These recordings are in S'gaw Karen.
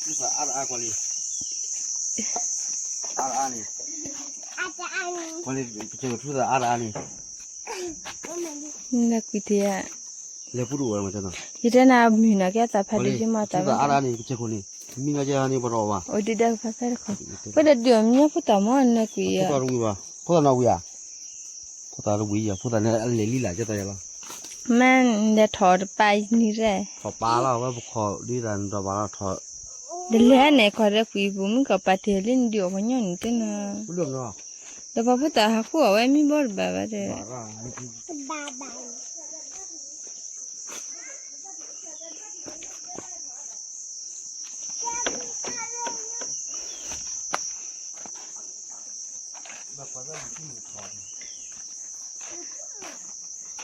ထူသးအါတအါကွၢ်လံ, အါတအါန့ၣ်, ကွၢ်လံ, ကစၢၢ်ကထူသးအါတအါန့ၣ်, နကွံာ်တယၤ, လဲၤပူတအိၣ်ဝဲမး, ယတဲနၤမုၢ်နီၤ ကဲသးဖးဒိၣ်ယမၤတၢ်ထူသးအါတအါန့ၣ် ကစၢၢ်ခိၣ်န့ၣ်, မံလီၤကဲန့ၣ် ပတအီၣ်ဘၣ်, အိၣ်ဒံးဒီးဖးဖဲတခီ, ပဝဲဒၣ်ဒုးအီၤမ့ၢ်ညါဖိတၢ်မီၢ် နကွံာ်ယၤ, ဖိသၣ်တဝံၤဘၣ်, ဖိသၣ်နီၣ်ဝံၤဧါ, ဖိသၣ်တဝံၤဧါ, ဖိသၣ်န့ၣ်အလဲၤလံလၢ်ကဲသးယၤလီၤ, မ့ၢ်နလဲၤထီၣ်တပာ်နံၤရဲၣ်, ထီၣ်ပာ်လီၤ ဝဲပခီၣ်ဒ်သးနဒီးဘၣ်လီၤထီၣ်, ဒီးလဲၤဟဲန့ၣ် ခီၣ်ဒီးကွံာ်ပူၤ မုၢ်ကီၢ်ပာ်တ့ၢ်လံနဒုးအီၣ်ပှၤညီနုၢ်တနီၤ, ဒီးပှၤဖိသၣ်ဟးဃုအီၣ်ဝဲမံဘီတဘၣ်ဘၣ်ဒီး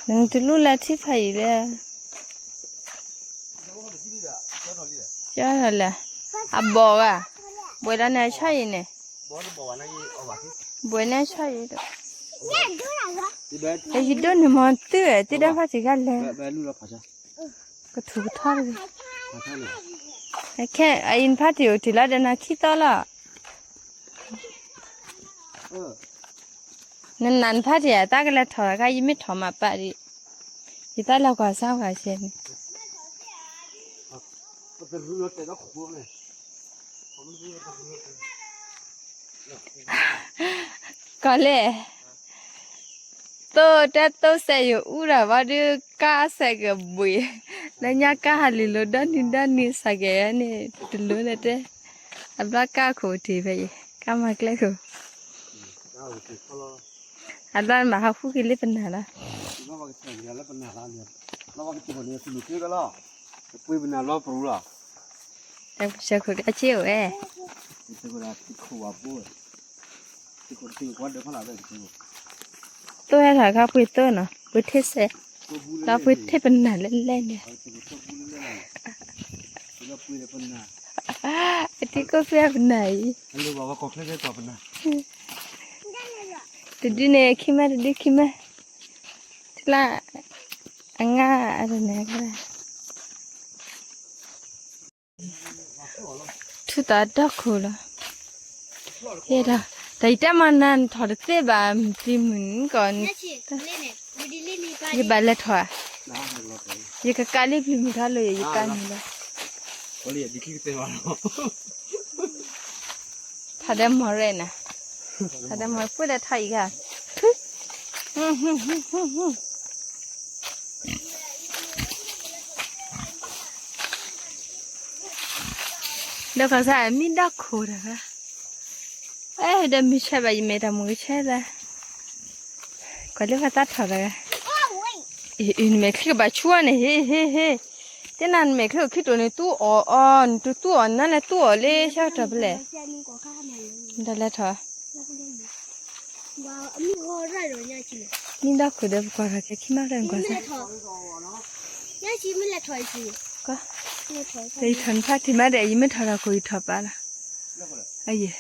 နတလူလၢထံဖးယံာ်လဲၣ်, ကၢထီၣ်လဲၣ်, အဘီၣ်ဂၤ, ဘှဲးဒီးန့ၣ်အဆီအံၤန့ၣ်, ဘှဲးန့ၣ်အဆီအံၤဒီး, ယဒိးန့ၢ်မီၤသုဝဲ သ့ၣ်ဒၣ်ဖးတံၢ်ဂၤလဲၣ်, ကထူၣ်ကထီတဂ့ၤ, ခဲအံၤနဖါတံၢ်အိၣ်တ့ၢ်လီၤဒီးနၤခံသီလီၤ နနၢ်နဖါတံၢ်ဧါ တၢ်ကလဲၤထီၣ်တခါ ယမ့ၢ်ထီၣ်မၤပာ်ဒံး, ယတၢ်လဲၤကွၢ်စၢ်ကွၢ်ဆဲန့ၣ်, ကီၢ်လဲၣ်, သိတဲသိစဲးယအိၣ်ဒီး ဘၣ်ဒုးကါစဲးကဘှံး, လၢညါကါဟးလံာ်လိၤဒီနံၤဒီနံၤ စးကဲးန့ၣ် တလိၣ်လၢတဲ, အဘျီကါခိၣ်တ့ၢ်ဖဲအံၤ ကါမၤကျဲခိၣ် အဘျီမၤဟးဃုက့ၤလၢပနၢ်လီၤ, တၢ်ပစၢၢ်ခိၣ်ကါဆ့အိၣ်ဝဲ, သိဟဲထီၣ်ခါပှ့ၤသိနီၤ ပှ့ၤထ့စဲး, ဒီးပှ့ၤထ့ပနၢ်လဲၣ်လဲၣ်န့ၣ်, အထံကိၣ်ဖျၢၣ်ပနၢ်အံၤ, တဒုန့ၣ်ခံမး တဒုခံမး, ထံလၢအငါအတနၢ်က ထူသးဒီခိၣ်လီၤ, ဟ့ၣ်ဒီး, တၢ်ယတဲမၤနၤနထီၣ်တသ့ဘၣ် ပျံၤမုၢ်နကီၢ်, ယဘၣ်လဲၤထီၣ်ဧါ, ယကကးလံပျံၤမုၢ်ထီၣ်လၢယကးန့ၣ်လီၤ, ထီၣ်ဒီးမီၢ်ရဲၣ်နၤ, ထီၣ်ဒီးမီၢ်ပှ့ၤဒီးထီၣ်အံၤဂၤ ဒီးခီစၢ်မံဒီခိၣ်တဂၤ, အဲၣ်ဒီးမုၢ်ဆဲးဘၣ် ယမဲာ်တၢ်မုၢ်ကဆဲးလၢ, ကွၢ်လၢပှၤသးထီၣ်တဂၤ, နမဲာ်ချံကဘၣ်ဆူအီၤန့ၣ် ဟ့ၣ်ဟ့ၣ်ဟ့ၣ်, တဲနၤနမဲာ်ချံအိၣ်ခံတိၢ်န့ၣ် တူၢ်အီၣ်အီၤ နတတူၢ်အီၣ်နၤလဲၣ် တူၢ်အီၣ်လၢဆၢကတီၢ်ဖဲလဲၣ်, ဒီးလဲၤထီၣ် မံဒီခိၣ်ဒီးပကွၢ်ထီၣ်က့ၤခံမးဖျၢၣ်နကွၢ်စၢ်, ယထီၣ်နဖါတံၢ်မးဒီး ယမ့ၢ်ထီၣ်ထီၣ်ခိၣ်ယထီၣ်ပာ်လီၤ, အယဲၢ်,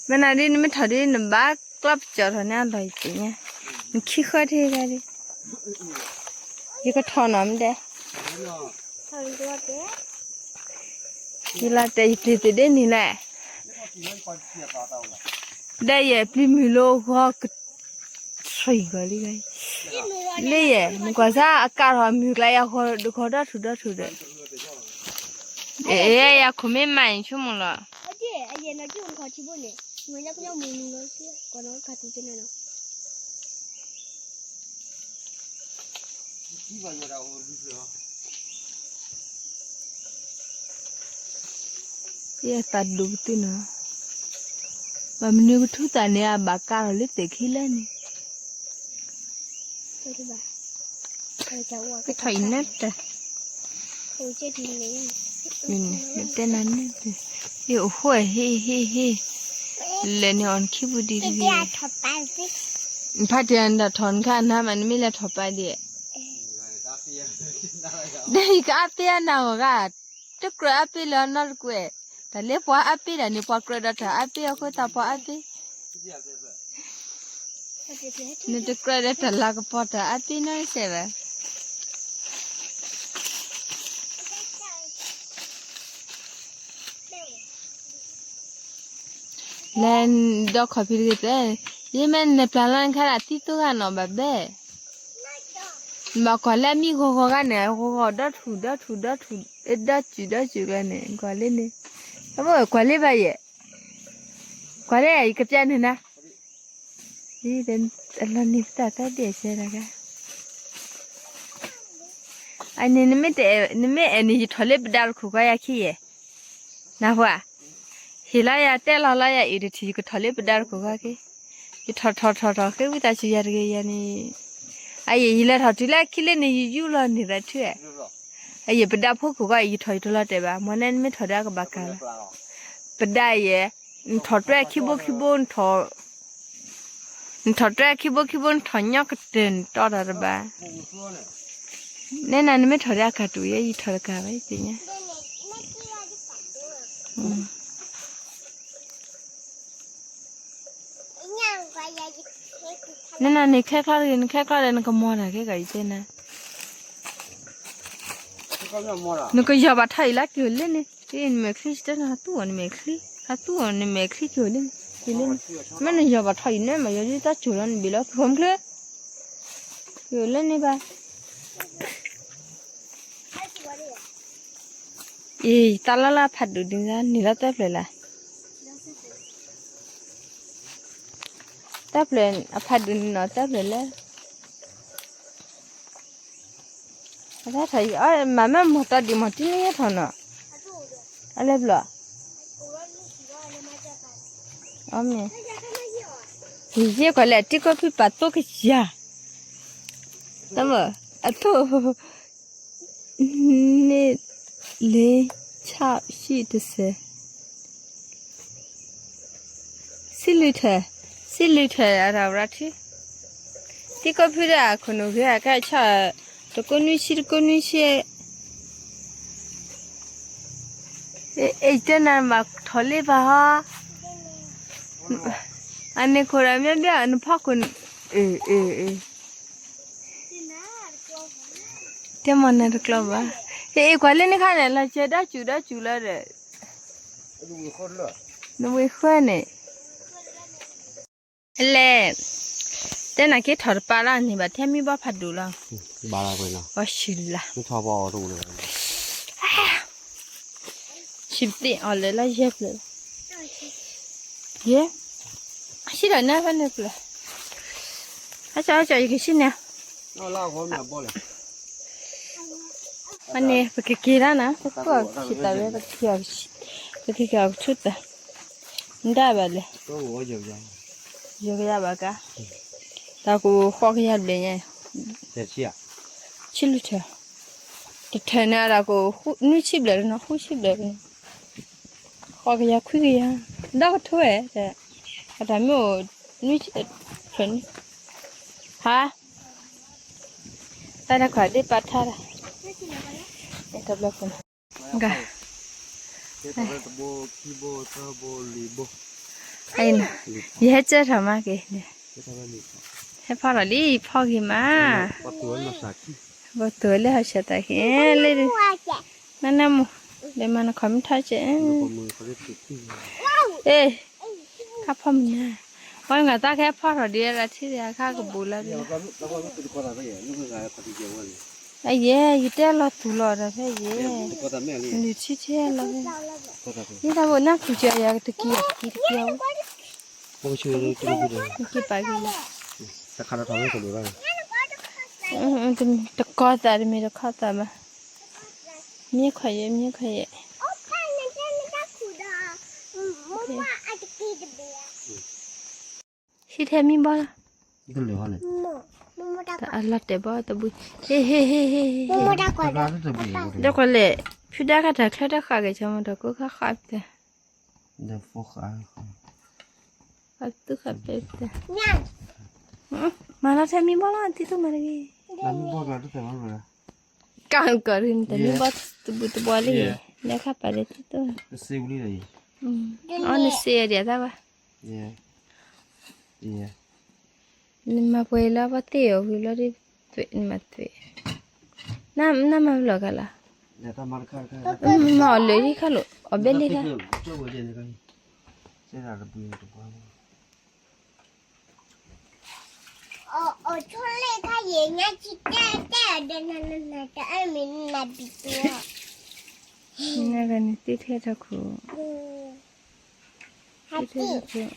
မ့ၢ်နၤဒ်နမ့ၢ်ထီၣ်ဒ်နဘၣ်ကျီပစီၣ်ထီၣ်န့ၣ်အလီၢ်ယသ့ၣ်ညါ, နခံဃၢထံဂၤဒ်, ယကထီၣ်နီၤမ့ၢ်ဒဲး ယလီၤတဲာ်ယပျံၤသ့ၣ်ဒ်န့ၣ်လဲၣ်, ဒီးယပျံၤမုၢ်လၢဂီၤကထံၣ်ဂီၤလံ, လၢယဲၢ် နကွၢ်စၢ်အကးထီၣ်မုၢ်ကျါယၤဂီၤဒီးဂီၤဒီထူၣ်ဒီထူၣ်ဒီး, ယခိၣ်မ့ၢ်မၤအံၤဆိကမိၣ်လီၤ ယသးဒိၣ်ပသ့နီၤ, ဘၣ်မနုၤကထူသးန့ၣ် အဘၣ်ကးထီၣ်လၢသ့ၣ်ခံလၢန့ၣ်, ကထီၣ်အံၤနၢ်တၢ်, နတဲနၤန့ၣ်, ဟ့ၣ်အိၣ်ဃိဟ့ၣ်ဟ့ၣ်ဟ့ၣ်, လဲၤန့ၣ်အီၤနခံပူၤဒံးတဂ့ၤ, နဖါတံၢ်နဒၣ်ထီၣ်နခါနၤမး နမ့ၢ်လဲၤထီၣ်ပာ်ဒံး, ဒီးယကအါပ့အနၢ်ဂီၤဂၤ, တကြၢးအါပ့လၢအနီတကွဲး, တၢ်လၢပှၤအါပ့ဒၣ်န့ၣ် ပှၤကြၢးဒီးတၢ်အါပ့အဃိသတးပှၤအါပ့, နတကြၢးဒီးတၢ်လၤကပီၤတၢ်အါပ့နီတစဲးဘၣ်. လဲၤဒီးခီၣ်ဖံးတဂ့ၤတဲ, ယမ့ၢ်နပျၢ်လီၤနခါဒၣ်သံသိဂၤနီၤဘၣ်ဘဲ, နဘၣ်ကွၢ်လၢအမံဂီၤဂီၤဂၤန့ၣ် ဂီၤဂီၤဒီထူၣ်ဒီထူၣ်ဒီထူၣ် ဒီစုဒီစုကျါန့ၣ် ကွၢ်လၢန့ၣ်, အမ့ၢ်ကွၢ်လၢဘၣ်ယဲၢ်, ကွၢ်လၢယကပျၢ်န့ၣ်နၤ, အလီၤနံၤပတၢ်သၢဒ့ၣ်စဲတဂၤ အန့ၣ် နမ့ၢ်အဲၣ်န့ၣ် ယထီၣ်လၢပဒါတခိၣ်ဃီယၤခံယဲၢ်, နၢ်ဟူဧါ, ဟ့ၣ်လီၤယၤတဲလီၤလီၤယၤအံၤတထံၣ် ယကထီၣ်လၢပဒါတခိၣ်ဃီက့ၤ, ယထီၣ်ထီၣ်ထီၣ်ထီၣ်ဃ့ဝံသးစူၤယၤတဂ့ၤယၤန့ၣ်, အယဲၢ် ယလဲၤထီၣ်တုၤလၢခံလၢန့ၣ် ယယူၢ်လီၤန့ၢ်သးထူဧါ, အယဲၢ်ပဒါဖိခိၣ်ဃီအံၤ ယထီၣ်ယတလီၤတဲာ်ဘၣ်, မ့ၢ်နဲနမ့ၢ်ထီၣ်ဒီးအကဘၣ်ကၤလီၤ, ပဒါယဲၢ်, နထီၣ်တွဲခံဘိခံဘိ နထီၣ် နထီၣ်တွဲခံဘိခံဘိ နထီၣ်ညီကတၢၢ်နတီတၢ်တဘၣ်, နဲနၤနမ့ၢ်ထီၣ်ဒီးအကၤတူာ်ယဲ ယထီၣ်တကၤဘၣ် ယသ့ၣ်ညါ, နဲနၤန့ၣ်ခဲကျီတဂ့ၤ နခဲကျီဒီးနကမီၤတၢ်ကဲကီး ယတဲနၤ နကယီၢ်ဘၣ်ထီၣ်အံၤလၢက့ၤအိၣ်လၢန့ၣ်, နမဲာ်ချံတၢ်နဟးသူၣ်အီၤနမဲာ်ချံ, ဟးသူၣ်အီၤနမဲာ်ချံက့ၤအိၣ်လၢန့ၣ်, မ့ၢ်နယီၢ်ဘၣ်ထီၣ်အံၤန့ၣ် မ့ၢ်ယီၤဒ်တၢ်ကိၤလီၤ နဘ့ၣ်လီၤက့ၤခိၣ်မချ့, က့ၤအိၣ်လၢန့ၣ်ဘၣ်, အံၤ တၢ်လၢ်လၢ်ဖးဒိၣ်ဒ်န့ၣ်လၢတၢ်ဖျၢၣ်လၢ တၢ်ဖျၢၣ်အဖးဒိၣ်န့ၣ်နီၤ တၢ်ဖျၢၣ်လၢ အတၢ်ထီၣ်အံၤ မၤမ့ၢ်မၤတၢ်ဒံးမၤတံၢ်န့ၣ်ယဲၢ်ထီၣ်နီၤ အလဲၤဘျီ အမ့ၢ် ယဲၢ်ကွၢ်လဲၣ် တံၤကိးဖုပာ်သိကယၤ တၢ်မၢ အထိၣ် န့ၣ် လ့ ဆၣ် ဆံၣ် တစဲး စံးလုၢ်ထၢၣ်, စံးလုၢ်ထၢၣ်အရၤဝရၤထံ, တံၤကိးဖုဒၣ်အခိၣ်နူာ်ဂ့ၤအကဲဆၣ်, တကိးနွံဆံ တကိးနွံဆံ, အဲၣ်တဲနၤမၤထီၣ်လ့ပၢ်ဟီ, အန့ၣ်ခိၣ်ဒီးမ့ၢ်ဘၣ်နဖီခိၣ်, အ့ၣ်အ့ၣ်အ့ၣ် တဲမၤနၤတကျီဘၣ်, အ့ၣ်ကွၢ်လၢန့ၣ်ခါန့ၣ် လီၤစဲၤဒီစူၤဒီစူၤလီၤဒီး, နဝံၤဃၢန့ၣ်, လဲၣ်, တဲနၤက့ၤထီၣ်တပာ်လၢန့ၣ်ဘၣ် ထဲမံဘီဖးဒိၣ်လီၤ, ဘၣ်လၢပှဲၤနီၤ, ပှၤဆံးလၢ်, မ့ၢ်ထီၣ်ဘီအီၤတအိၣ်လၢၤဘၣ်, ဆံးပသ့ၣ်အီၤလၢလၢယဲၢ်ဖျၢၣ်, ယဲၢ်, ဆံးဒီးနၢ်ဖဲန့ၣ်ဖျၢၣ်, အကၠီအကၠီ ယကဆံးန့ၣ် အန့ၣ် ပကက့ၤဒၣ်နၤ ပကွၢ်ဆံးတၢ်ဝဲ ပကက့ၤအီၤကဆူၣ်တၢ် ဒၣ်ဘၣ်လဲၣ် ယကယၤဘၣ်ကါ တၢ်ကအိၣ်ဃိးကယၤဘျဲၣ်ညါ ဆံးလုၢ်ထၢၣ် တထၢၣ်န့ၣ် အတၢ်ကအိၣ်နွံဆံဘျဲၣ်နီၤ ဃုဆံဘျဲၣ် ဃိးကယၤခွံကယၤ ဒီကထိဝဲ အတၢ်မ့ၢ်အိၣ်နွံဆံ ဖျၢၣ်န့ၣ် ဟါ တၢ်တခါဒ်ပာ်ထါတၢ် တဘျီဖိန့ၣ် ဂၤ ယဟဲကၢထီၣ်မးက့ၤ ဟဲဖီထီၣ်လံ ဖီဂ့ၤမး ဘီတူၢ်လၢဟီၣ်ဆၢတၢ်က့ၤ လၢ နနမူ လၢမၤနခီမ့ၢ်ထီၣ်ကဲ အ့ ခါဖီမုၢ်နၤ ပှၤနဂၤသးကဟဲဖီထီၣ်ဒ်အရၤထံဒ်အခါကဘူးလီၤဒ် အယဲ ယတဲလီၤတူၢ်လီၤဒီးဖဲယဲ နုၢ်ထံထံလီၤဖဲ ယသးဘိၣ်နၢ်ခူၣ်ကၠီယၤကတကံၢ်ကံၢ်တကံၢ်အဝဲ က့ၤပာ်က့ၤ တကီသးတမ့ၢ်တခီသးဘၣ် မ့ၢ်ခွဲးယဲၢ် မ့ၢ်ခွဲးယဲၢ် ဟံးထဲမံဘီလီၤ တၢ်အလီၤတဲာ်ဘီတဘှံး ဟ့ၣ်ဟ့ၣ်ဟ့ၣ်ဟ့ၣ်ဟ့ၣ် ဒီးကွၢ်လဲၣ် ဖုဒါခါတၢ်ချၢတၢ်ဃာ်က့ၤ ဆၢမၤတၢ်ကိးခါဃာ်ပျဲၢ် ဃာ်သုဃာ်ပျဲၢ်ပျဲၢ် မၤလီၤထဲမံဘီလီၤ တံၤသူမၤတဂ့ၤ ကၢ်ကၢ်ရ့ၣ်နတၢ်မံဘီတဘူးတဘှီလံ လဲၤခါပာ်လၢတံၤသူ အီနစ့အဒံးအသးဘၣ် နမၤပှဲၤလၢပှၤသ့ၣ်အီၤဝံၤလီၤဒ်သွဲး နမၤသွဲး နမၤဘျီၣ်ကလၤ မၤအီၤလၢာ်လံခါလိာ် အီၤဘဲလံခါ တဲဒၣ်တဘှံးတပှၢ်မး, အီၣ်ဆိလ့ၣ်ခါယံၤ ညါဆံတဲတဲအီၤဒီးနနနတအၢမ့ၢ်နနဘံၣ် နဂၤန့ၣ်သ့ထဲထီၣ်ခိၣ်, သ့ထဲထီၣ်ခိၣ်,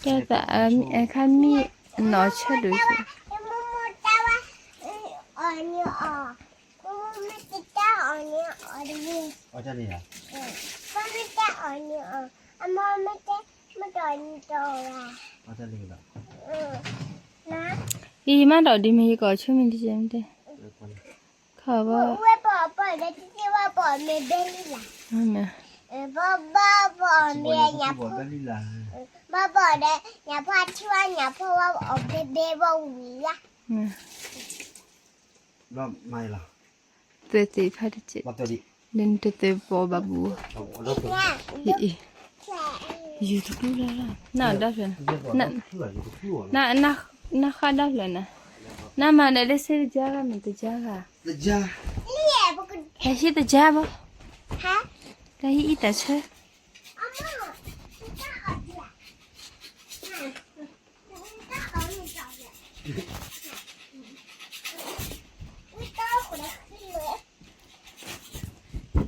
တဲသးအခါမ့ၢ်နီၢ်ဆၢဒိၣ်ဆၢ, ယမ့ၢ်ဒီးဒ်မ့ၢ်ယကအီၣ်ဆိမ့ၢ်တကဲမ့ၢ်တဲ, ခီဘီ, ဘီဘီဘီမ့ၢ်ညၣ်ဖိ, ဘီဘီဒီး ညၣ်ဖိထံဝဲ ညၣ်ဖိဝဲအီၣ်ဘဲဘဲဘီဝံၤယါ, သွဲသ့ၣ်ဖးတကဲ, နတသွဲပီၣ်ဘၣ်ဘူး, အံၤ, ယူၤတကျူလၢ်လၢ်, နဒၣ်ဖျၢၣ်, နဃၣ်ဒၣ်ဖျၢၣ်နၤ, နမၤနၤလၢစ့တကါဂၤမ့ၢ်တကါဂၤ, တဟံးတကါဘၣ်, တဟံးအံၤတၢ်ဆၢ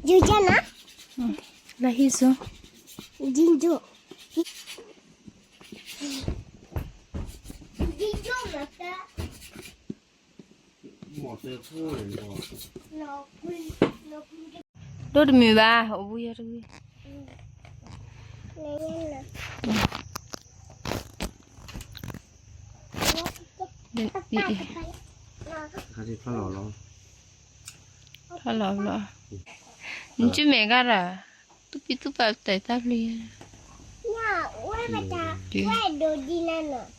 ယူၤကနၤ, လၢဟံၣ်စိ, ယိယိ, ယိယိမတၤ ဒိၣ်တမုာ်ဘၣ် အိၣ်ဘူးယဲတဂ့ၤ, ဖးလီၤလီၤ, နစုမဲာ်ဂၤဒီး, သူၣ်ပံသူၣ်ပာ်တၢ်တၢ်ဖျၢၣ်ယဲ,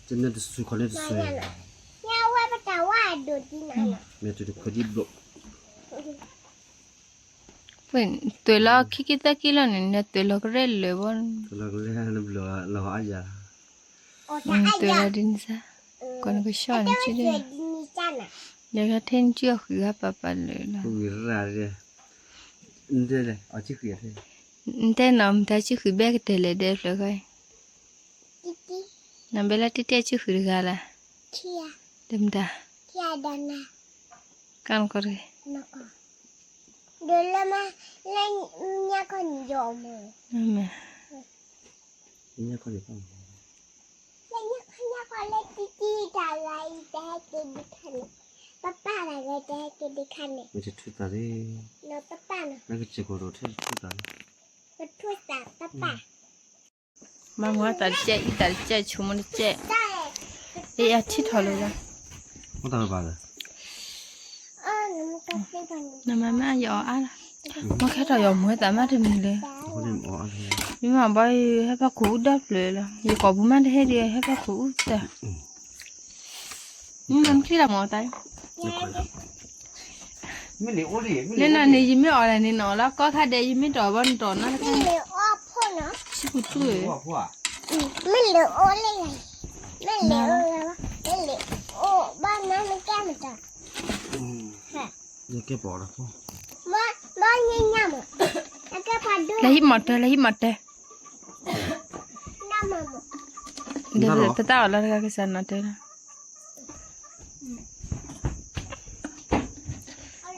တနၢၤတစူၤခီန့ၣ်တစူၤ, မဲာ်တခွဲးဒံးဘျီၣ်, သွဲၣ်လီၤခံက့သၢက့လီၤန့ၣ် နသွဲၣ်လီၤကရဲၣ်လၢာ်ဘီ, သွဲၣ်လီၤဒ်န့ၣ်စ့ၢ်, ကနကဆှီန့ၣ်, ဒီးကထဲနစုအီၣ်ဃုာ်ဂၤပာ်ပာ်လၢာ်လီၤ, နတဲနီၤ မတၤစုဃုာ်ဘဲကတဲာ်လဲၣ်ဒဲးဖျၢၣ်ဃီအံၤ, နဘဲလၢတတဲစုဃုာ်တဂၤလၢ်, ဒီးမတၤ, ကနကီတဂ့ၤ, မ့ၢ်တထူသးလံ, မ့ၢ်ကစဲးကိၢ်ဒီးထဲတထူသးလံ, မၤမူအသးတကဲး အံသးတကဲး ဆိကမိၣ်တကဲး, အ့ၣ် အထံၣ်ထီၣ်လၢၤ, နမၤမးယအီၣ်အါလီၤ, မ့ၢ်ခဲထီၣ်ယအီၣ်မူအသးမးတမံၤလၢၤ, ယမ့ၢ်ဘၣ်ဟဲဖးခိၣ်အူဒၣ်ဖျၢၣ်လီၤ, ယကိာ်ပူၤမးတဟဲဒံး ဟဲဖးခိၣ်အူတၢ် မ့ၢ်မနုၤချံလီၤမ့ၢ်တၢ်, လၢနၤန့ၣ် ယမ့ၢ်အီၣ်လၢန့ၣ်နီၤ လၢကီၢ်ခါဒဲး ယမ့ၢ်တအီၣ်ဘၣ်နတအီၣ်နီတခါ, ဆံပူတူၢ်, မ့ၢ်လၢအိၣ်လၢ, မ့ၢ်လၢအိၣ်လၢ, မ့ၢ်လၢအိၣ်ဘၣ်နၤမ့ၢ်ကဲမတၤ, ယကဲပီၤဒီးဖိ, ဘၣ်ညါညါမး, လၢဟံၣ်မီၤတၢ် လၢဟံၣ်မီၤတၢ်, ပတၢ်အီၣ်လီၤတဂၤကစၢ်နီၤတဲလီၤ,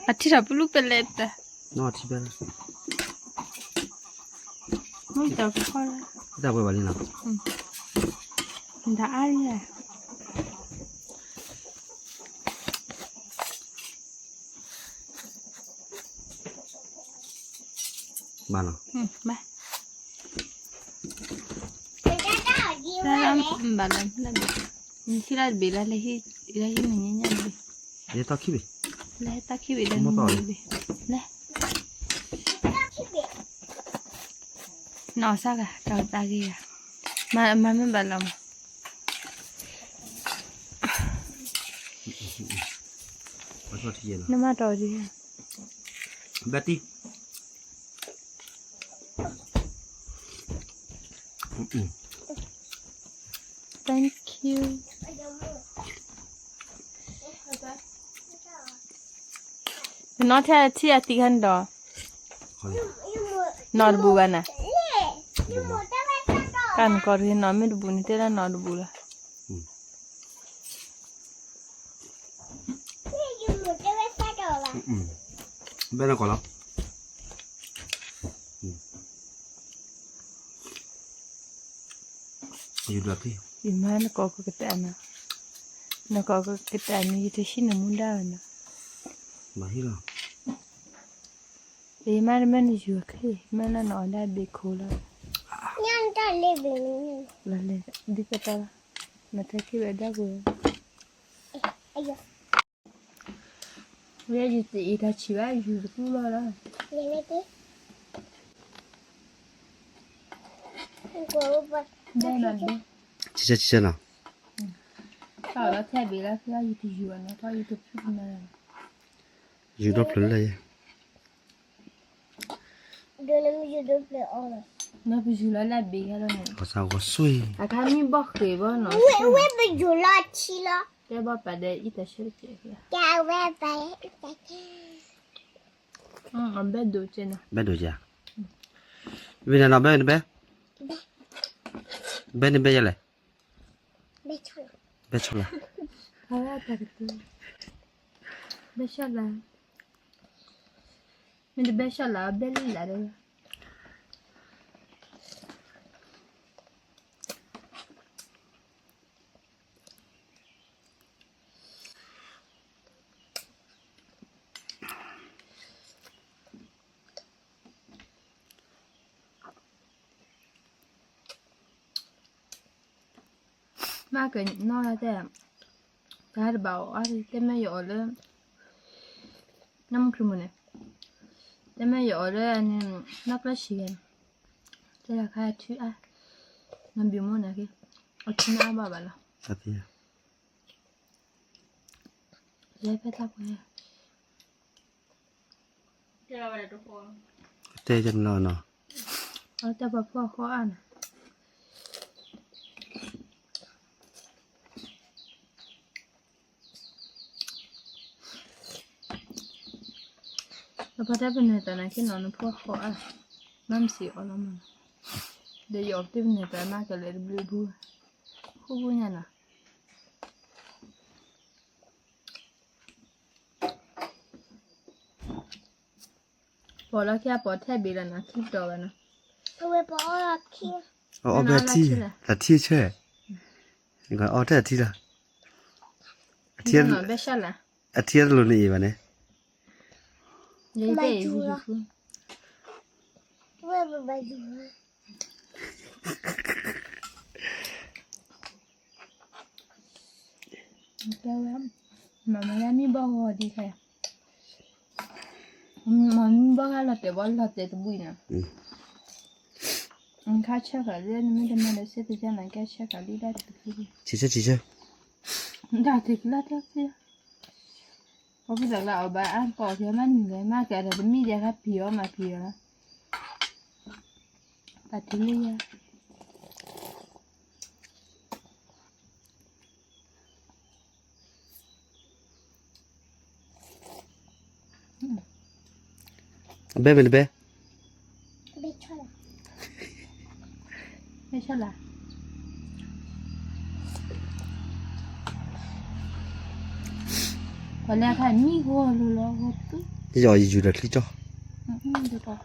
အထံၣ်ထီၣ်ပလူပလဲတၢ်, မ့ၢ်တၢ်ကခီလီၤ, တၢ်ပှဲၤဘၣ်လံနီၤ, တၢ်အါလံဧါ ဘၣ်နီၤ, ဘၣ်လီၤ, နထံၣ်လၢတဘ့ၣ်လၢ လၢဟံၣ်နညါညါတဘ့ၣ်, လၢဟဲတၢ်ခံဘ့ၣ်, လၢဟဲတၢ်ခံဘ့ၣ်လၢနဘ့ၣ်, လၢ နီၢ်စၢ်ဂၤ တၢ်သးဂ့ၤဂၤ, မၤမ့ၢ်ဘၣ်လီၤမး, နမၤတီၢ်ဒံး, ဘၣ်တံၢ် Thank you. နနီၢ်ထဲထံၣ်အသံခါန့ၣ်ဒီး, နီၢ်တဘူးဘၣ်နၤ, ကၢ်နကီတဂ့ၤနီၢ်မ့ၢ်တဘူးန့ၣ်တဲလၢနီၢ်တဘူးလီၤ. ဘဲနကီၢ်လီၤ. ယမါနကီၢ်ကကတၢၢ်နီၤ, နကီၢ်ကကတၢၢ်န့ၣ် ယတဟံးနမူဒါဘၣ်နီၤ. ဘၣ်ဟံးလီၤ. ယမါတမ့ၢ်နယူၤအချ့, မ့ၢ်လၢနအီၣ်ဒၣ်ဘ့ၣ်ခိၣ်လီၤ. လီၤလဲၤဒ်သိးတၢ်လီၤ, နထဲခံဘၣ်ဒၣ်ပူၤလီၤ. ဝဲယတအ့ၣ်တၢ်ဆံးဘၣ် ယူၤတကူၣ်လီၤလီၤ. ဆံဆဲဆံဆဲနီၤ. တၢ်လီၤထဲဘ့ၣ်လၢဖဲယတယူၤအနီၤ ထီၣ်ယတဖုတမၤလီၤ. ယူၤဒီဖျၢၣ်လၢယဲ ဒီးနမ့ၢ်ယူၤဒီဖျၢၣ်အီၤလီၤ. နပယူၤလီၤလၢဘ့ၣ်ဂၤလီၤန့ၣ် ကစၢ်ဂီၤဆွံ အခါမ့ၢ်ဘီၣ်ဃ့ၢ်ဘီနီၤ ဝဲပယူၤလီၤထံလီၤ. ကဲဘီၣ်ပာ်ဒီးအံၤတၢ်ဆၢတကဲၢ်, ကဲဝဲပာ်အံၤတၢ်ဆၢ, အဘဲဒိၣ်ကဲနီၤ ဘဲဒိၣ်ကဲ, ဝံၤနၤနီၤ ဘဲနဘဲ, ဘဲနဘဲယဲလဲၣ်, ဘဲဆီလၤ, ဘဲဆီလၤ, မ့ၢ်တဘဲဆီလၤ ဘဲလံလၤဒီး မ့ၢ်ကနီၢ်တဲ, တၢ်တဘၣ်အီၣ်အါ, တဲမ့ၢ်ယအီၣ်လၢ နမုၢ်ချူမုၢ်န့ၣ်, တဲမ့ၢ်ယအီၣ်လၢန့ၣ် နီၢ်ကျၢၢ်ဆံးဂၤန့ၣ်, တဲဒၣ်ခါအထုအါ, နဘံၣ်မိၢ်နၤက့, အထုနါအါဘၣ်ဘၣ်လီၤ. ယဲဖဲတၢ်ပှဲၤ တဲယနီၤနီၤ, အတဲပှၤဖှီၣ်ဃီအါနီၤ, ပှၤတဲပနဲၣ်တၢ်နာ်က့နီၤ နဖှီၣ်ဃီအါ, မ့ၢ်မစံးအီၤလီၤမး, ဒီးယအီၣ်ပတ့ၢ်ပနဲၣ်တၢ်မးကလဲၤတဘျုးဘု, ဃူဘုညါနီၤ ပီၣ်လီၤခံအပီၣ်ထဲဘ့ၣ်လီၤနီၤ ခံတီၤဘၣ်နီၤ, အဝဲပအီၣ်လီၤခံ, အီၣ်ဘဲထံ, အထံဆဲ, အီၣ်ထဲအထံလီၤ, အထံ, ဘဲဆၣ်လၤ, အထံတလိၤနအံၤဘၣ်န့ၣ်, ယတဲအံၤ, မ့ၢ်မ့ၢ်လၢမ့ၢ်ဘီၣ်ဂီၤဒံးခဲ, မ့ၢ်မ့ၢ်ဘီၣ်ဂၤလီၤတဲာ်ဘီလီၤတဲာ်တဘှံးနီၤ, ခါဆၢဃာ်လၢနမ့ၢ်တမၤဒီးစ့တယါနီၤ ကဲဆၢဃာ်လံဒၣ်တက့ၢ်, ဆံဆဲဆံဆဲ, ဒၣ်တက့ၢ်လီၤတက့ၢ်, ပှၤဖိသၣ်ကျါအီၣ်ဘၣ်အါကီၢ်ကဲမးနုၤလဲၣ် မးကဲဒီးတမံၤဒဲးခါပျံၤအီၤမးပျံၤအီၤလီၤ. အဘဲမ့ၢ်တဘဲ, ဘဲဆၣ်လၤ, ပှၤလၢအခါမံဃီလိၤလီၤဃီတူၢ်, ယအီၣ်ယယူၤဒီးချံကၠီ, ယယူၤ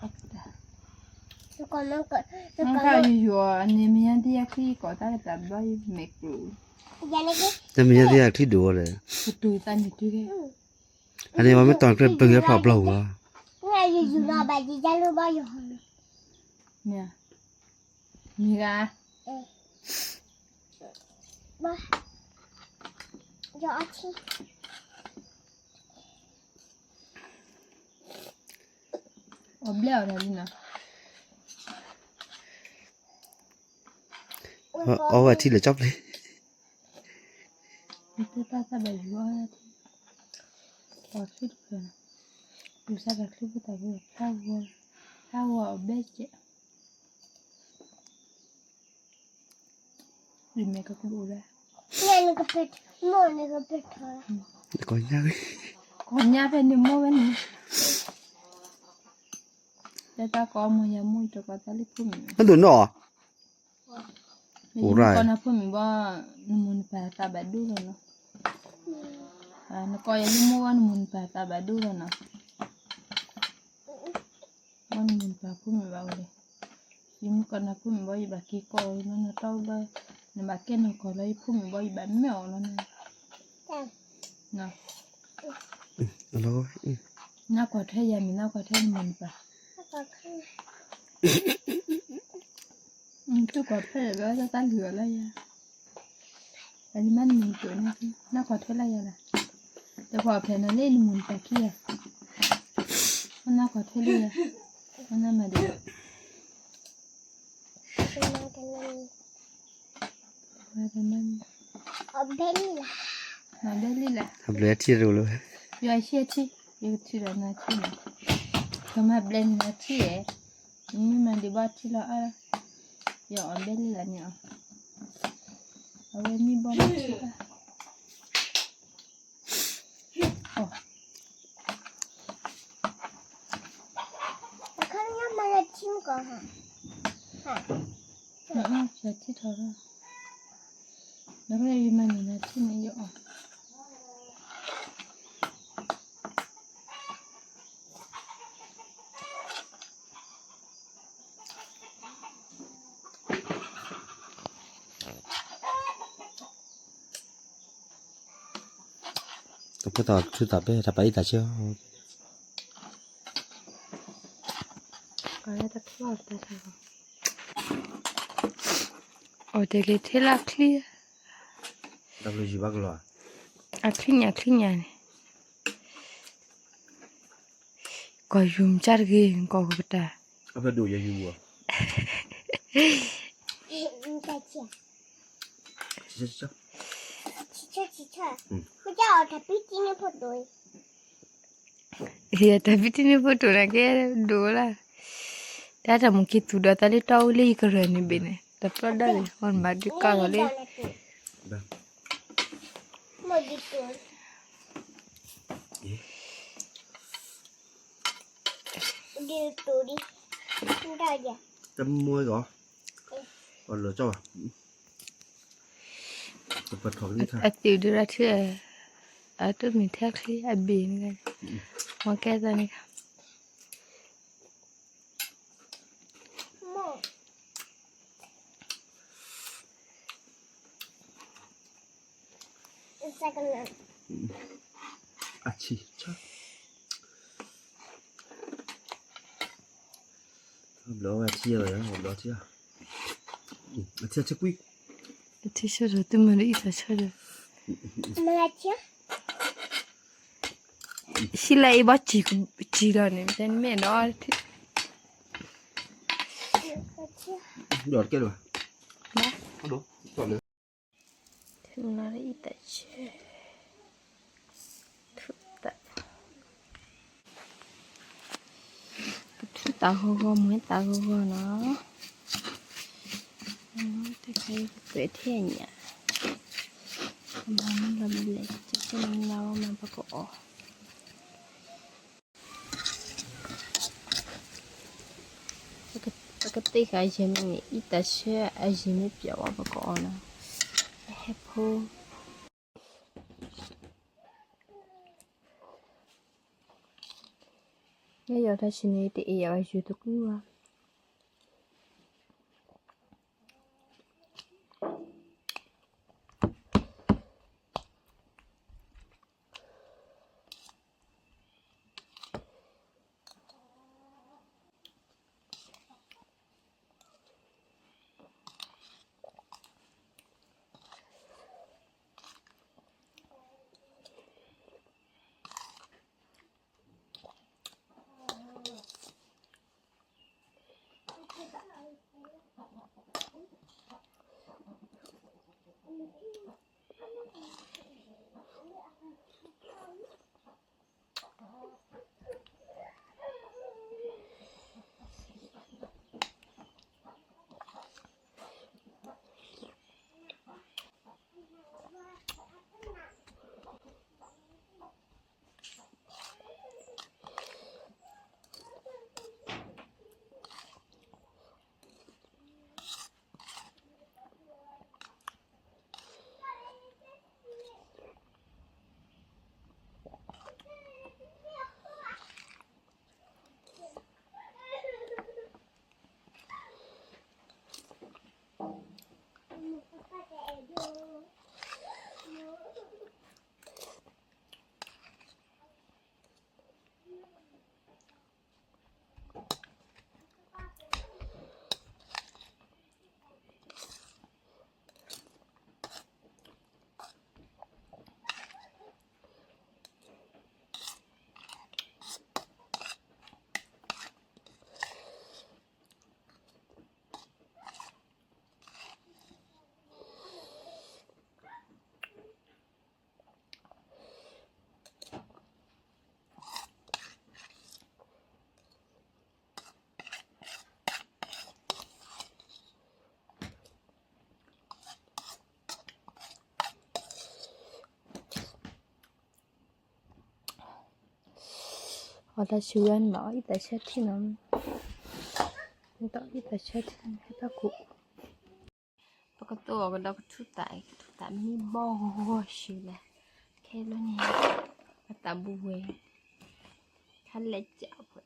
န့ၣ်မ့ၢ်ညါဒ်ယချံကီၢ်တၢ်ကတၢၢ်ဘျီယမဲာ်ကျိၤ, တမ့ၢ်ညါဒ်ယချံဒိၣ်ဝဲလဲၣ်, ကတူၢ်သးမ့ၢ်တုၤဂ့ၤ အန့ၣ်ပှၤမ့ၢ်တီၢ်ကျဲပၢၢ်ဂ့ၤဖျိးဘျီၣ်ဝဲ, မ့ၢ်ဂ့ၤ, အီၣ်ဘျဲၣ်အီၣ်တၢ်လံနီၤ, အီၣ်ဝဲထံလၢာ်ကၠီပျ့ၤ တၢ်တၢ်ဘၣ်ယူၤအီၣ်ထံ, ပှၤချံတဖျၢၣ်, ယူၤစၢ်တၢ်ချံဖိတၢ်ဖိ, ဖျါဂီၤအီၣ်ဘဲကဲး, ယမဲာ်ကကျိၤလၢ, ကီၢ်ညါ, ကီၢ်ညါဖဲန့ၣ်မိၢ်ဝဲန့ၣ် တဲတၢ်ကိးမ့ၢ်ယၤမိၢ်တကိးတၢ်လၢဖိမုၣ်, ဟဲဒိၣ်နီၢ်, နကိးနၤဖိမုၣ်ဘၣ်, နမိၢ်နပၢ်သးဘၣ်ဒိလီၤနီၤ, နကိးယၤလၢမိၢ်ဘၣ် နမိၢ်နပၢ်သးဘၣ်ဒိလီၤနီၤ, ဘၣ်နမိၢ်နပၢ်ဖိမုၣ်ဘၣ်ဝဲ, ယမ့ၢ်ကိးနၤဖိမုၣ်ဘၣ် ယဘၣ်က့ၤကိး ယမ့ၢ်နတီဘၣ်, နဘၣ်ကဲနီၢ်ကီၢ်လီၤ ယဖိမုၣ်ဘၣ် ယဘၣ်မ့ၢ်အီၤလီၤနီၤ. နကွၢ်ထွဲယၤမ့ၢ် နကွၢ်ထွဲနမိၢ်နပၢ်, တူၢ်ကွၢ်ဖဲလဲၣ် ဘၣ်တၢ်လုၢ်အီၤလၢယၤ, အန့ၣ်မ့ၢ်နမိၢ်ကၠိၣ်န့ၣ် နကွၢ်ထွဲလၢယၤလီၤ, တကွၢ်ဖဲနၤလၢနမိၢ်နပၢ်ခံဂၤ, နကွၢ်ထွဲလၢယၤ, နမၤဒ် မၤဘဲလံလၢ, ဘျုးထံရူၢ်လၢ, ယွၤဟံးထံ, ယကထုးဒီးနၤထံန့ၣ်, ကမၤဘျဲနၤထံဧဲ, မ့ၢ်မၤဒံးဘၣ်ထံလီၤအါ, ယအီၣ်ဘဲလံလၢန့ၣ်အီၤ, အဝဲမ့ၢ်ဘီလၢထံဘၣ် အခါမ့ၢ်မၤလၢထံမ့ၢ်ကီး, ထံထီၣ်လီၤ, နကလဲၤယမၤန့ၢ်နၤထံန့ၣ်ယအီၣ် တဖိသၣ်ထုသၣ်ဖဲတၢ်ပာ်အံၤတၢ်ဆၢ, အိၣ်တ့ၢ်လံထဲလၢအချံ, အချံညါ အချံညါန့ၣ်, ကီၢ်ယူၤမ့ၢ်ကၢ်တဂ့ၤ နကီၢ်ကပတၢ်, အဖဲဒိၣ်ယယူၤ, တၢ်ဖံးတံၢ်န့ၣ်ဖိတိၢ်န့ၣ်ကဲဒိၣ်လၢ, တၢ်တၢ်မူက့ၤသူၣ်ဒီးတၢ်လၢတီအူလၢယကရၢၢ်န့ၣ်ဘ့ၣ်န့ၣ် တပျီဒၣ်လံ မ့ၢ်နဘၣ်ဒုးကၢ်လီၤလံ, တမူဂီၤ, အသ့ၣ်ဒုးရၣ်ထံ, အတမ့ၢ်ထဲချံအဘ့ၣ်န့ၣ်, မ့ၢ်ကဲသးန့ၣ် အဆံၣ်, ဘျီအဆံၣ်, ဘျီအဆံၣ်, အဆံၣ်ကွံ, အဆံၣ်ဆၢဒီး သုမၤဒီးအံသၣ်ဆၢဒီး, ဆံၣ်လၢအံၤဘၣ်စံၣ်လီၤန့ၣ် တမ့ၢ်နီၤ, ဒီးတကဲလၢၤဘၣ်, လၢ ထူၣ်လၢအံသၣ်ဆၢ, ထူၣ်သၣ်, ကထူၣ်သၣ်ဂီၤဂီၤ မ့ၢ်သၣ်ဂီၤဂီၤနီၤ, တခါအံၤကပှဲၤထဲညါ, မၤမ့ၢ်လီၤဘျဲၣ် ကကနၣ်ဝဲမၤပကအီၣ် ပကသ့ၣ်ဃာ်ယဲၢ်မ့ၢ်န့ၣ် အံသၣ်ဆၢအယံၤမ့ၢ်ပျီဝဲ ပကအီၣ်နီၤ, ဟဲဖိ, မ့ၢ်ယီၤတၢ်ဆံးန့ၣ် တအ့ၣ်ယၤဘၣ် ယုၢ်တကွံဝဲ. အီၣ်လၢဆူဝဲန့ၣ် အီၣ်အံသးဆၢထံနီၤ, အီၣ်အံသးဆၢထံ ဟဲဖးခိၣ်, ပကတိၤအီၤကဒီးကထူသး, ကထူသးမံဘီဂီၤဂီၤဆူလဲၣ်, ခဲလၢာ်န့ၣ် အသးဘူးဝဲ, ခါလဲၣ်ကၢ်ဖဲ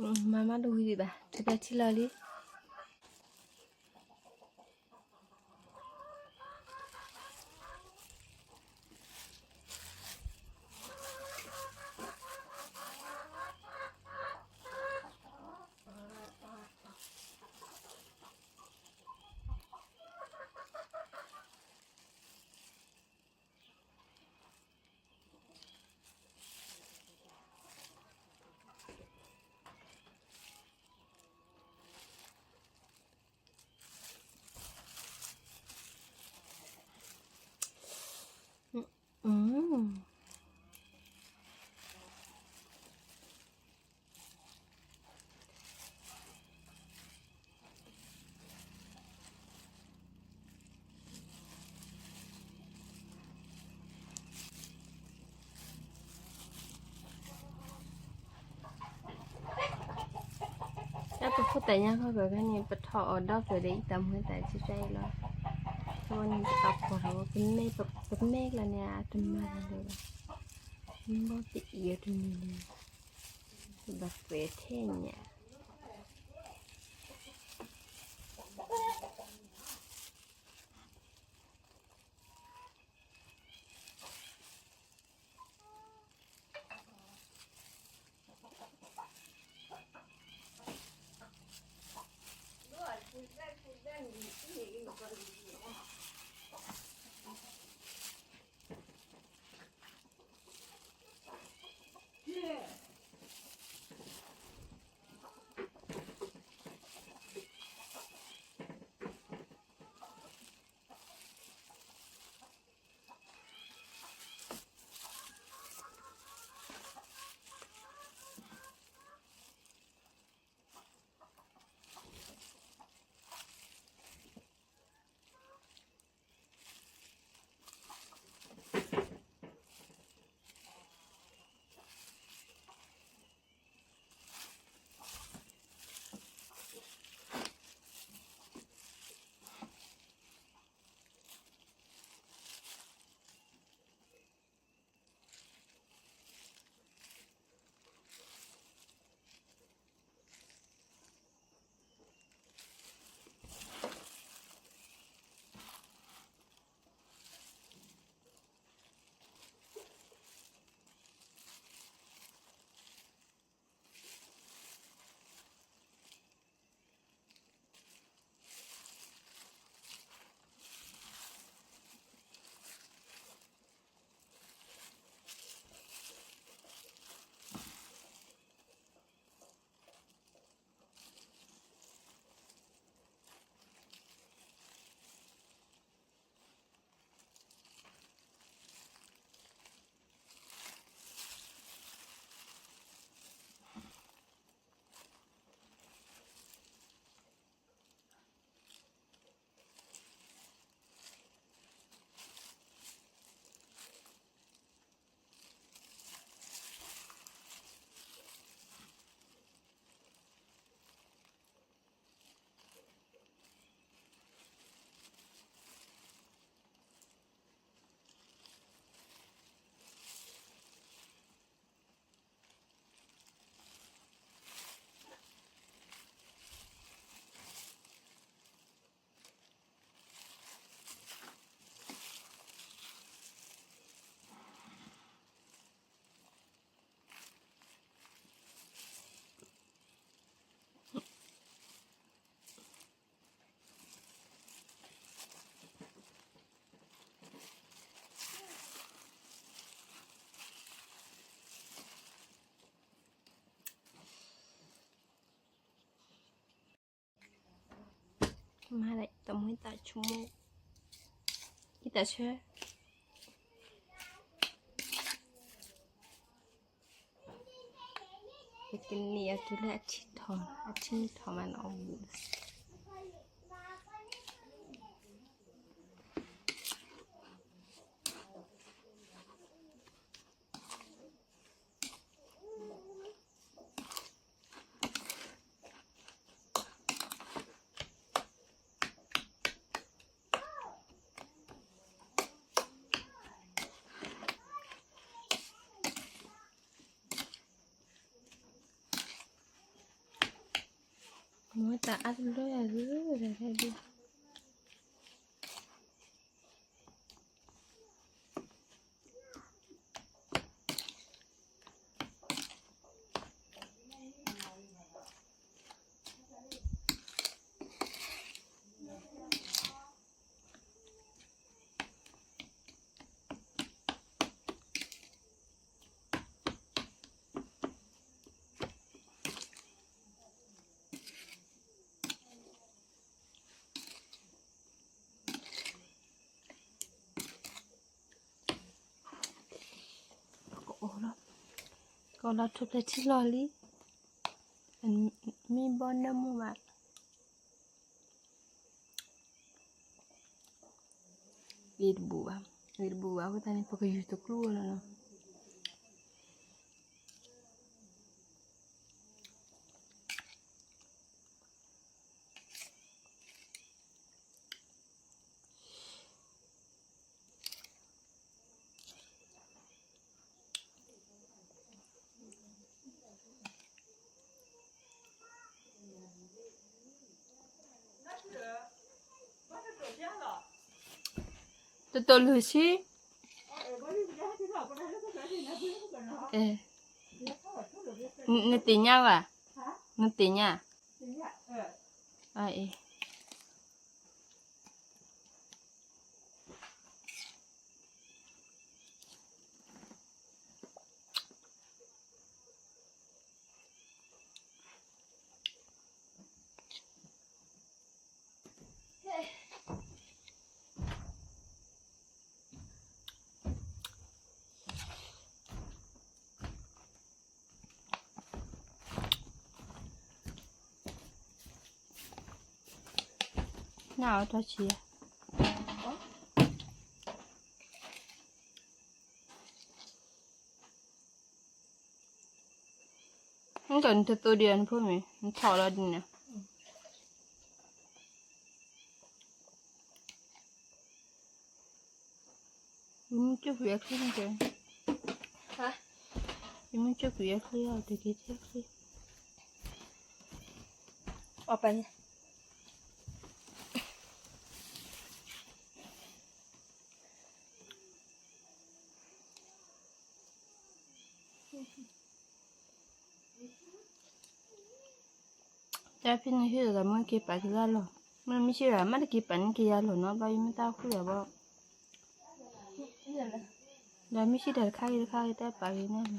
မၤမၤတဝံၤဒံးဘၣ် ထုးဖဲထံလီၤလံ. တၢ်ပဖိသၣ်ညါခီကီၢ်ခါန့ၣ် ပထီၣ်အီၣ်ဒီဖျၢၣ်ဒီး အံသးမုာ်သးကဲကဲအံၤလီၤ. အဝဲန့ၣ် ပပာ်ဖှိၣ်ထီၣ်ဝဲ ပမဲ ပမဲကျါန့ၣ် အတမၤတၢ်လၢၤဘၣ်. မ့ၢ်ဘီတအံၤအတမံၤန့ၣ် ပဘၣ်ကွဲးထဲညါ. မၤဒ်တမူသးဆိကမိၣ်, ယသးဆၢ, ယကန့ၢ်အတုၤလၢအထံထီၣ်, အထံထီၣ်မးနီၤ. မ့ၢ်တၢ်အါတလၢယၤဂ့ၤဒၣ်ဒၣ်ဒၣ်. ကအိၣ်လီၤ, ကအိၣ်လီၤထူၣ်ဖျဲးထံလီၤလံ, မ့ၢ်ဘီနၢမူဘၣ်. ဂ့ၤတဘူၣ်ဘၣ်, ဂ့ၤတဘူၣ်ဘၣ် အဃိသတးန့ၣ် ပကယူၤတကျိလီၤနီၤ. တတိၢ်လွံၢ်ဆံ, နသ့ၣ်ညါဘၣ်, နသ့ၣ်ညါ, အအံၤ နအီၣ်တၢ်ဆံးဧါ. နကနတသိဒံးနဖိမ့ၢ် နထီၣ်လီၤဒ်န့ၣ်. ယမုၢ်ကၠိၣ်ကွံာ်အချံန့ၣ်ကဲ, ယမုၢ်ကၠိၣ်ကွံာ်အချံအီၤ တက့ၤထဲချံ, အီၣ်ပာ်န့ၣ်. တၢ်ဖဲန့ၣ်ဟ့ၣ်လီၤသး မ့ၢ်က့ၤပာ်က့ၤလၢအလီၢ်, မ့ၢ်မ့ၢ်ဆ့ၣ်ဒီး မ့ၢ်တက့ၤပာ်န့ၢ်က့ၤယၤလီၢ်နီၤ ဘၣ်ယမ့ၢ်တၢ်ဃုာ်ဒီးဘၣ်, ဒီးမ့ၢ်ဆ့ၣ်ဒီးတခါဂ့ၤတခါဂ့ၤ တၢ်ပာ်က့ၤန့ၣ်လီၤ,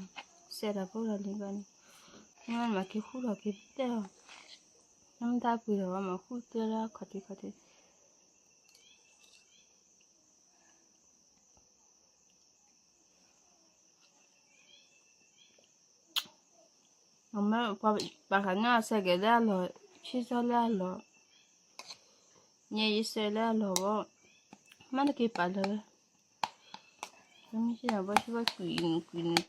စဲးဒီးဖိဒီးလံဘၣ်န့ၣ်, မ့ၢ်မၤက့ၤဃုာ်ဒီးက့ၤတဲလီၤ, မ့ၢ်တၢ်ပှ့ၤဒီးဘၣ်မၤဃုာ်တဲလၢခီၣ်ထံးခီၣ်ထံး. အမ့ၢ်ပှၤပာ်ဃာ်န့ၢ်အီၤ စဲးကဲးလၢအလီၢ်, ဆံၣ်စီလၢအလီၢ်, ညဲယစဲးလၢအလီၢ်ဘၣ်, မ့ၢ်တက့ၤပာ်လၢၤဝဲ, မ့ၢ်ဆ့ၣ်ဒီးဘၣ်ဆ့ၣ်ဘၣ်ကွံာ်နုာ်ကွံာ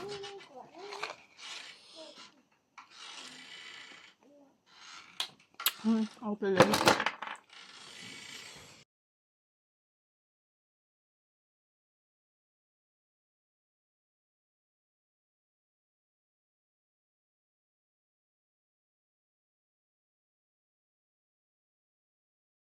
်နုာ်ကွံာ်နုာ်ဒ်န့ၣ်လီၤ. ပာ်သံ အီၣ်တလၢ